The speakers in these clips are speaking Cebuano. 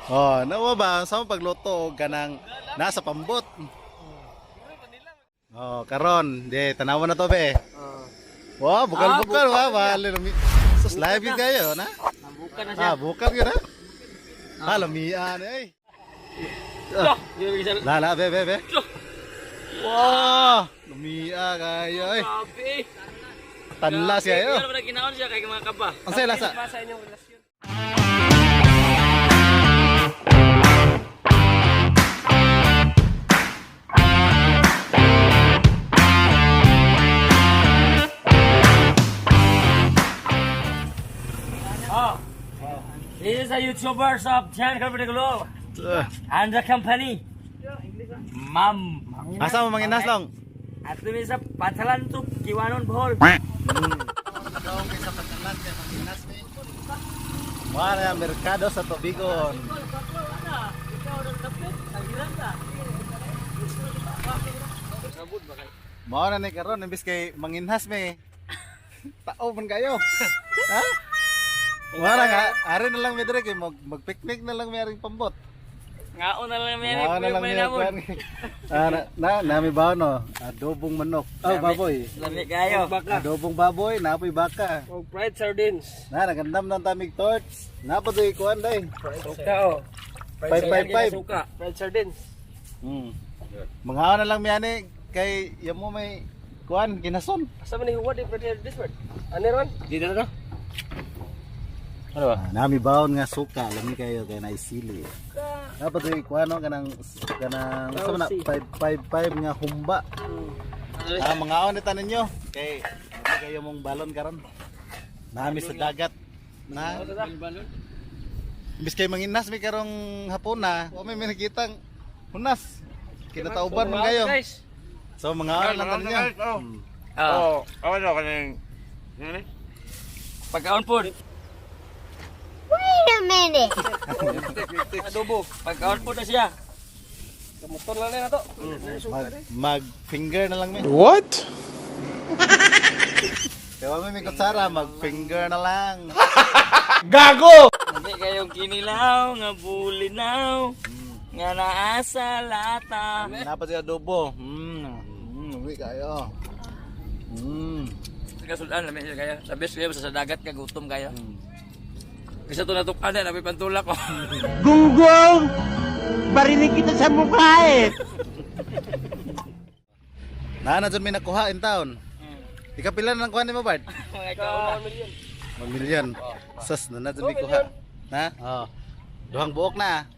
Oh, nawa ba sa pagluto og kanang nasa pambot. Oh, karon, di tanawan na to be. Wow, bukal-bukal wa, bale lami. Sus, live yun kayo na? Bukan na siya. Ah, bukal yun ha? Ah, lamian eh. Loh, yun isa. La la, be be be. Wow, lumia kayo eh. Grabe. Tanlas kayo. Pero na ginaon siya kay mga kaba. Ang saya lasa. Pa sa inyong relasyon. Oh. This is a YouTubers of Chan Company Globe and the company. Ma'am. Asa mo manginas long? At mi sa Patalan to Kiwanon Bohol. Dong sa Patalan kay manginas mi. Wala merkado sa Tubigon. Mao na ni karon imbis kay manginhas mi. Tao man kayo. Ha? Wala nga, ari na lang mi dire kay mag picnic na lang mi aring pambot. Ngaon na lang may Mao na lang mi kuan. Ah, na, na nami ba no? Adobong manok. Oh, baboy. Lami kayo. Adobong baboy, napoy baka. Og fried sardines. Na nagandam ng tamig torch. Napa doy kuan day. Suka oh. 555. Suka. Fried sardines. Mga na lang mi ani kay yamo may kuan ginason. Asa man ni huwad eh, fried sardines bird? Ano ron? Dito na to. Ano ba? Nami baon nga suka, lami kayo kay naisili. Dapat doy kuan no kanang kanang sa man na 555 nga humba. Ah, mga on ni tanan nyo. Kay lami kayo mong balon karon. Nami sa dagat. Na. Imbis kay manginas mi karong hapon na, wa may nakitang hunas. Kinatauban man kayo. Guys. So mga on lang tanan nyo. Ah. Oh, ano kaning ngani? Pagkaon po. Wait a minute. Adobo. Pagkaon po na siya. Kamuton lang na to. Mag finger na lang mi. What? Kaya may kutsara, mag finger na lang. Gago! Hindi kayong kinilaw, nga bulinaw, nga naasa lata. Napa siya adobo. Uwi kayo. Kasulan, lami siya kayo. Sabi siya, basta sa dagat ka, gutom kayo. Kasi ito natukan na, nabi pantulak ko. Gunggong! Barinig kita sa mukha eh! Naa na dyan may nakuha in town. Ikapila na lang kuha ni mo, Bard? Mga ikaw. 1 million. Sas, na na dyan may kuha. Na? Oh. Duhang buok na.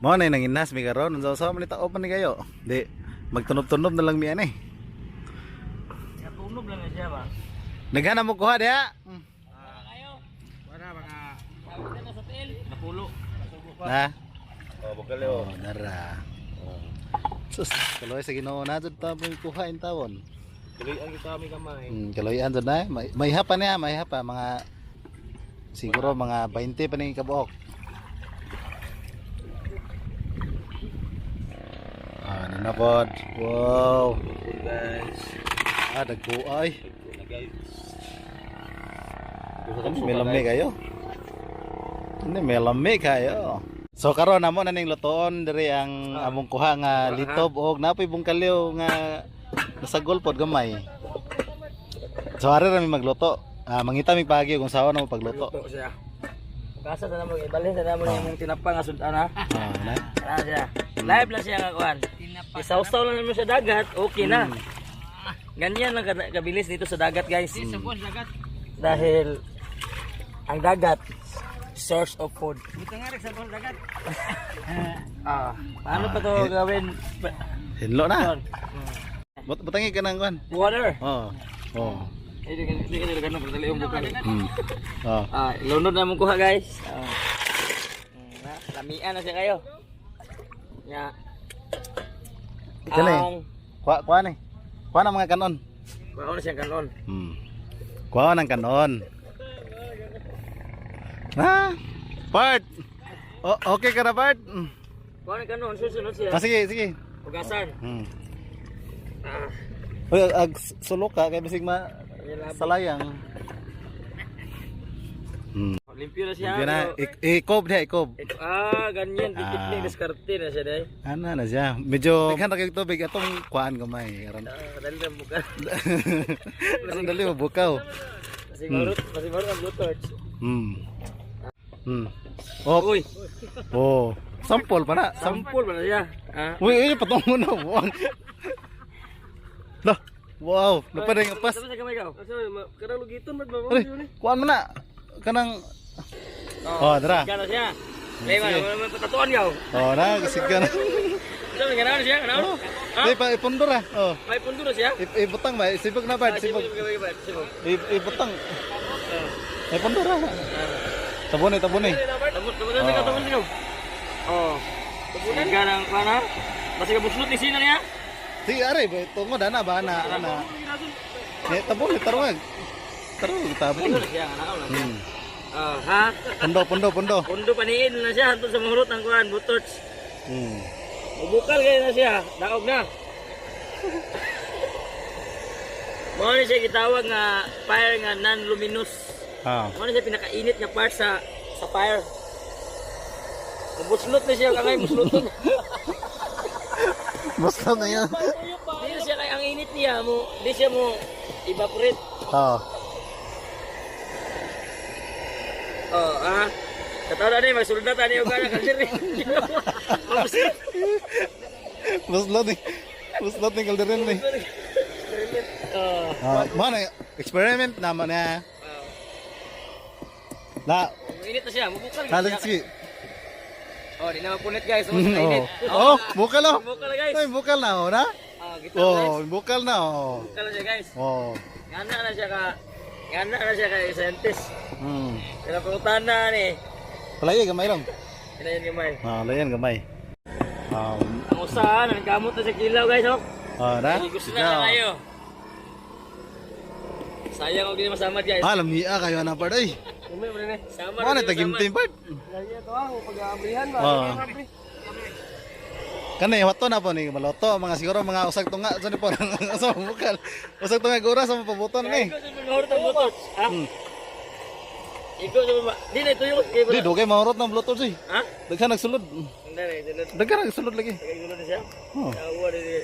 Mo na yung nanginas, may karon. Ang sawa man ni tao pa ni kayo. Di, magtunob-tunob na lang mi ani. Katunob lang na siya ba? Nagana mo kuha diha. Wala, mga... na sa tiil. Napulo. Na? Oh, bukali oh. Dara. Sus, kaloy sa Ginoo na jud ta mo kuha in tawon. Tuloy ang kita kami kamay. Kaloyan jud na. May hapa niya, may hapa mga siguro mga 20 pa ni kabuok. Ah, ano na pod. Wow. Guys. Ah, dagko ay. Guys. May lami kayo. Hindi, may lami kayo. So karon amo na ning lutoon diri ang among kuha nga litob og napoy bungkalyo nga nasagol pod gamay. So ari ra mi magluto. Ah, mangita mi pagi kung sawa na mo pagluto. Luto siya. Kasa na mo, ibalhin na mo yung tinapa nga sudan ha. Ah, na. Tara siya. Live lang siya nga kuan. Isawsaw lang naman sa dagat, okay na. Ganyan lang kabilis dito sa dagat, guys. Dahil ang dagat source of food. Dagat. Ah, paano pa to gawin? Hinlo na. Butangi ka ng kuan. Water. Oh. Oh. Hindi ka nilagano pero dali yung bukal. Oh. Ah, lunod na mong kuha, guys. Ah. Lamian na siya kayo. Ya. Kani. Ang Kuha kuha ni. Kuha na mga kanon. Kuha na siya kanon. Kuha ng kanon. Na. Part. Oh, okay ka na, Bart? Kuha na kanon, susunod siya. Ah, sige, sige. Ugasan. Ah, Uy, ag sulok ka kay bisig ma salayang. Limpyo na siya. Limpyo na. Pero- Ikob diha, ikob. Ito, ah, ganyan. Dikit Ah. ni diskarte na siya dahil. Ana na siya. Medyo daghan ra kay tubig atong kuan gamay aron. Ah, dali na buka. Aron dali mabukaw. Kasi marut ang blue torch. Oh. Uy, Oh. Sampol pa na. Sampol ba na siya? Ah. Uy, uy, patungo na. Wow. Lah. Wow, napaday nga pas. Tapos sa kamay ka. Kanang lugiton man ba? Aray, kuan mo na. Kanang. Oh, dara. Gana siya. Lema, naman patatuan ka. Oh, na kasigan. Ito, ganaon siya, ganaon. Oh. Di pa ipundor ah. Oh. May pundo na siya. Ibutang ba? Sibog na ba? Ah, Sibog. sibog, sibog, sibog. Ibutang. Ipundor ah. Tabon eh, tabon eh. Tabon, tabon, tabon, tabon, tabon. Oh. Sige ng pana. Basta ka buslot ni sina niya. Sige, aray, ba, tungo dana ba na ana. Eh, tabon eh, tarwag. Tarwag, tabon. Pundo na siya, ganaon na siya. Oh, ha? Pundo, pundo, pundo. Pundo paniin na siya hantod sa mahurot ang kuan, butorch. Mubukal kayo na siya, daog na. Mao ni siya gitawag nga fire nga non-luminous. Ah. Mao ni siya pinakainit nga part sa fire. Mubuslot na siya kangay busloton. Basta na yan. Di na siya kay ang init niya mo, di siya mo evaporate. Ah. Oh, ah. Katawa na ni magsulda ta ni og ana kaldir ni. Mabuslot. Basta ni. Basta ni kalderin ni. Oh. Ah, mana experiment naman na. La, Init na siya, mubukal. la, sige. Oh, di na mapunit guys, oh, init. Oh, bukal oh. Bukal na guys. Ay, bukal na oh, na. Ah, gitara guys. Oh, bukal na oh. Bukal na siya guys. Oh. Ngana na siya ka scientist. Kaya pangutan na ni. Palaya gamay lang. Kinayon gamay. Ah, layan gamay. Ang usahan, ang kamot na sa kilaw guys oh. Ah, na. Gusto na na kayo. Sayang og di masamad guys. Ah, lamia kayo na par ay. Samad. Mo na tagimtim par. Lagi ito ang pag-aabrihan ba? Ah. Kanay wato na po ni maloto mga siguro mga usag tunga sa ni po sa bukal. Usag tunga gura sa mapabuton ni. Ikaw sa mahurot ang butot. Ha? Ikaw sa di na ito yung Di dugay mahurot ng bluetooth si. Ha? Daghan nagsulod. Hindi na, sulod. Daghan nagsulod lagi. Sulod na siya. Oh. Tawa na siya.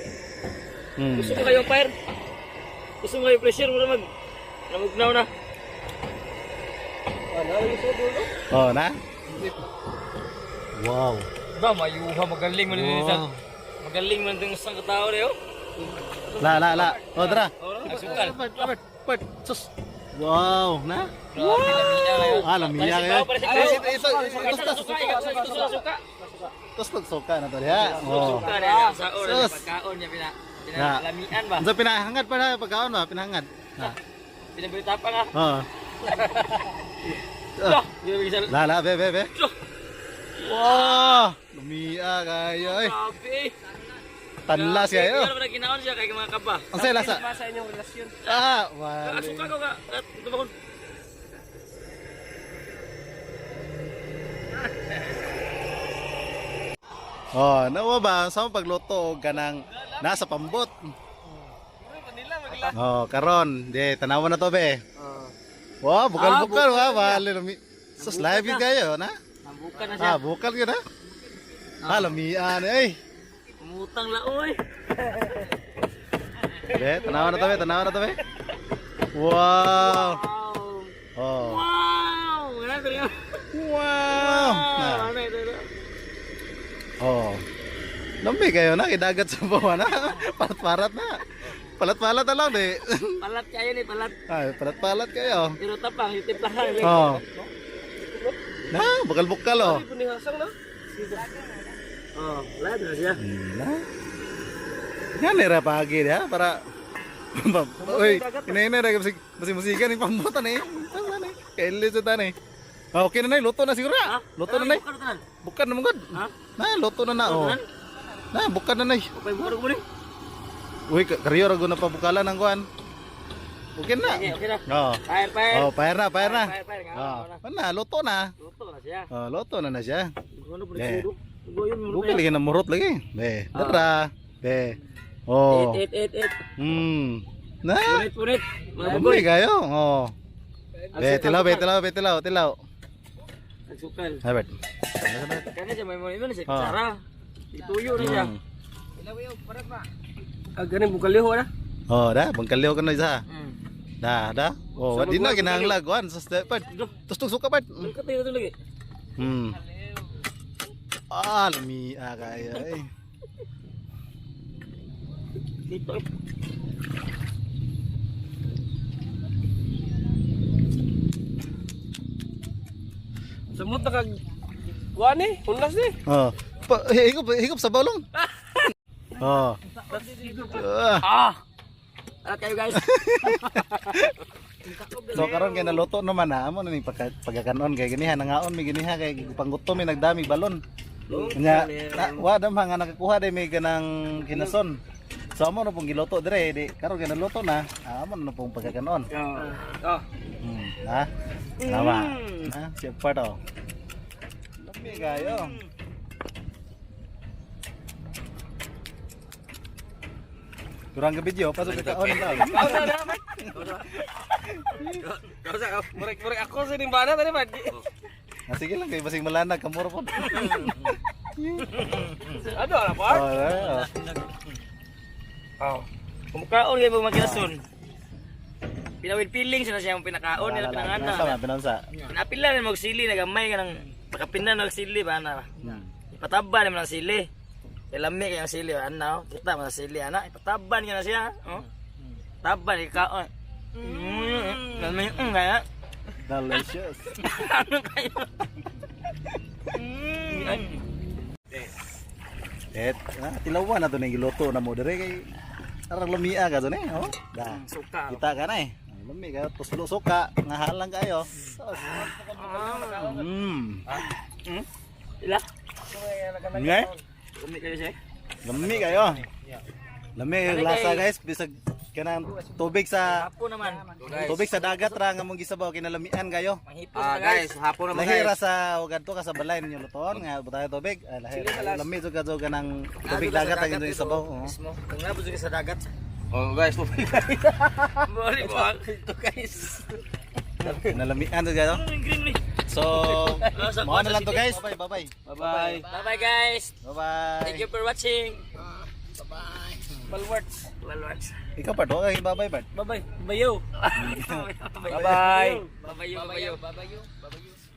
Gusto mo kayong fire? Gusto mo kayong pressure mo na mag namugnaw na. Oh, na. Wow. Ba, mayuha, magaling man din sa magaling man din isang katao rin, oh. La la la. Oh, tara. Ang sukal. Part, part, part. Sus. Wow, na. Grabe, lamia kayo. Ah, lamia kayo. Parang si Ay, Pao, ito, ito, ito, ito, suka, ikaw, suka, suka, suka. Tapos nagsuka na to diha. Oh. Suka na yan, sa oras, Sus. pagkaon niya, Na. pinalamian ba? Unsa pinahangad pa na pagkaon ba? Pinahangad. Na. Pinabitapang ah. Oh. Loh, yung isa. La la be be be. Loh. Wow, lumia kayo eh. Grabe eh. Tanlas kayo. Pero na ginaon siya kay mga kaba. Ang saya lasa. Sa inyong relasyon. Ah, Ah, wala. suka ko ka. Ito ba kun? Oh, nawa ba sa pagluto og kanang nasa pambot. Oh, karon, di tanawan na to be. Wow, bukal-bukal wa, wala lumi. Sus live yun kayo na. Nambukan na siya. Ah, bukal yun na. Ah, lamian eh. Umutang la oy. Be, tanawan na to be, tanawan na to be. Wow. Wow. Oh. Wow! Wala ko rin. Wow. Na. Ano ito ito? Oh. Lambi kayo na, kidagat sa bawa na. Palat-palat na. Palat-palat na lang di. Palat kayo ni palat. Ay, palat-palat kayo. Pero tapang yung timplahan. Oh. Na, bukal-bukal oh. Punihasang na. Oh, wala na siya. Na. Yan era pagi dia para Uy, ina ina ra kasi musika ni pambutan eh. Pambutan eh. Kailis sa tan eh. Ah, okay na na, luto na siguro. Ha? Luto na na. Bukan tanan. Bukan na mugod. Ha? Na, luto na na oh. Na, bukan na na. Okay, bukan ko ni. Uy, karyo ra na pabukalan ang kuan. Okay na. Okay, okay na. Oh. Fire, fire. Oh, fire na, fire na. Fire, fire. Nga, Oh, nga. na, luto na. Luto na siya. Oh, luto na na siya. Ano po Yeah. nagsudo? Goyon mo. Bukan lagi na murot lagi. Be, dara. Be. Oh. 8 8 8 8. Na. Punit, punit. Mga Bumili bugoy. kayo. Oh. Be, tilaw, be, tilaw, be, tilaw, tilaw. Nagsukal. Ay, Bert. Kani siya may mo na siya Ah. kutsara. Ituyo na siya. Ah, ganin bukaliho na. Oh, da, bangkaliw ka na isa. Da, da. Oh, Sa di na magbuhat, kinahanglan kuan sa step part. Tustog suka part. Katay na lagi. Ah, lami ah kaya eh. Dito. Samot na kag kuan eh, unlas eh. Oh. Pa, higop higop sa balong. Oh. Ah. Ah. Alat kayo, guys. So karon kay naluto naman na amo na ni pagka, pagkakanon kay ganiha nangaon mi ganiha kay panggutom mi nagdami balon. Nya na, wa dam nga nakakuha day may ganang kinason. So amo na pong giluto dire di karon kay naluto na amo na pong pagkakanon. Oh. Ha? Tama. Ha, siya pa to. Lami kayo. Kurang ke video, pasok ke kaon daw. Murek murek ako sa ning bana tani man. Ah, sige lang kay basing malanag kamura po. Ano ala pa? Oh, oh. Oh. Kumukaon kayo mga kinason. Pinawid feelings na siya ang pinakaon nila Pinansa pinangana. man, pinansa. Pinapila na magsili nagamay ka ng pagkapina nagsili ba na. Ipataba naman ang sili. Kay lami kay ang sili ana oh. Kita man ang sili ana ipataban ka na siya. Oh. Taban ikaon. Lami kaya. Delicious. Ano kayo? Et, ah, tilawan na to ning giluto na mo dire kay arang lamia ka to ni, oh. Da. Suka. Kita ka na eh. Ay, lami ka tuslo suka, nga halang kayo. Ila. Ngay? Lami kayo siya. Lami kayo. Lami yung lasa, guys, bisag kanang tubig sa Hapon naman. tubig sa dagat ra nga mong gisabaw kinalamian kayo. Manghipos na, guys. Guys, hapon naman, Lahira guys. sa kadto ka sa balay ninyo lutoon nga butahe tubig. Ay, lahira. Lami jud ka jud kanang tubig dagat ang inyong isabaw. Oo. Mismo. Kung nabot ka sa dagat. Oh, guys, tubig. Bori mo ito, guys. Kinalamian jud kayo. Ang green ni. So, mao na lang to, guys. Bye bye. Bye Bye-bye. Bye bye, guys. bye. Thank you for watching. Bye-bye. Balwarts. Balwarts. Ikaw part, okay, bye bye part. Bye-bye. Bayo. Bye-bye. Bye-bye. Bye-bye. Bye-bye.